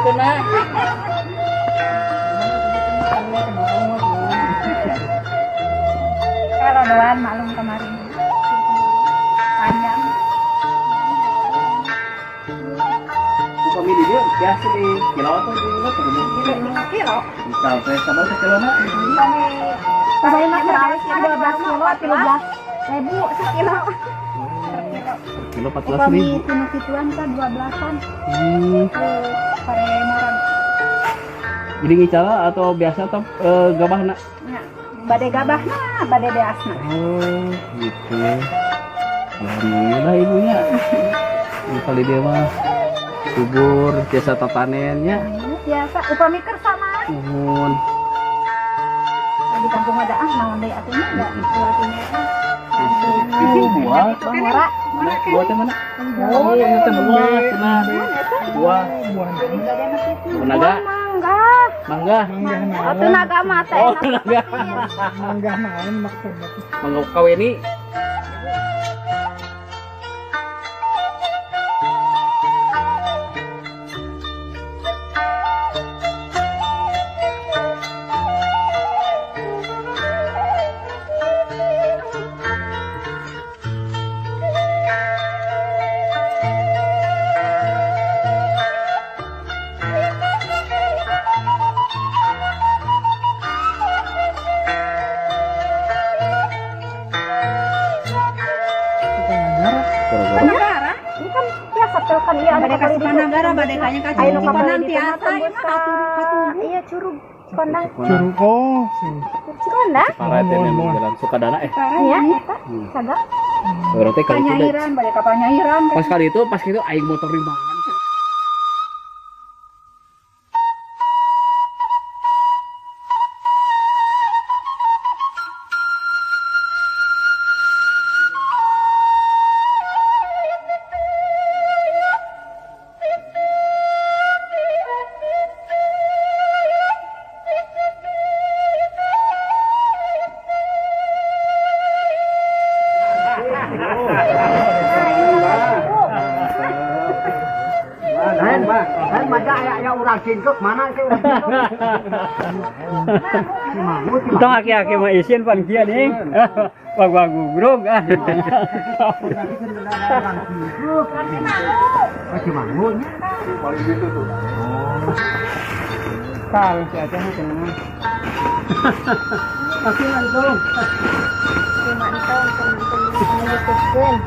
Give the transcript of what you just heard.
Sebutkeunna. Kalau doan maklum kemarin. Panjang. Upami di dieu biasa di kilo atau di apa gitu? Kilo. Misal teh sabaraha sakilona? Kami Saya mah 12 kilo, 13 ribu sekilo. Kilo 14 Upami ribu. tinu kituan kan 12-an. Pare murag. Jadi ngicala atau biasa atau gabahna? Nya, bade gabahna, bade beasna. Oh, gitu. Alhamdulillah ibunya. Ini kali dia mah subur, biasa tatanennya. Biasa upami kersa mah. Nuhun. Di kampung ada ah naon deui atuh nya da artinya. Itu buah. Murah. Mana? Buah teh mana? Oh, ini teh buah cenah. Buah. Buah naga. Mangga. Mangga. Atuh naga mah teh. Oh, naga. Mangga naon maksudnya? Mangga kaweni. Gara-gara. Negara. Ini kan biasa tuh kan iya Bade ka Sukanagara, bade kanya ka Ayo nu Cikonang kabeli tiasa di ieu mah katubu. Iya curug Cikondang. Curug oh. Cikondang? Parah teh memang jalan Sukadana eh. Iya, eta. Sagak. Berarti kali itu deh. Panyairan, bade ka Panyairan. Pas kali itu, pas itu aing motor rimbangan. Tong aki-aki mah isin pan kieu nih. Wag-wag gugrug ah. Kal si Aceh mah cenah. Pasti mantong. Mantong, mantong, mantong.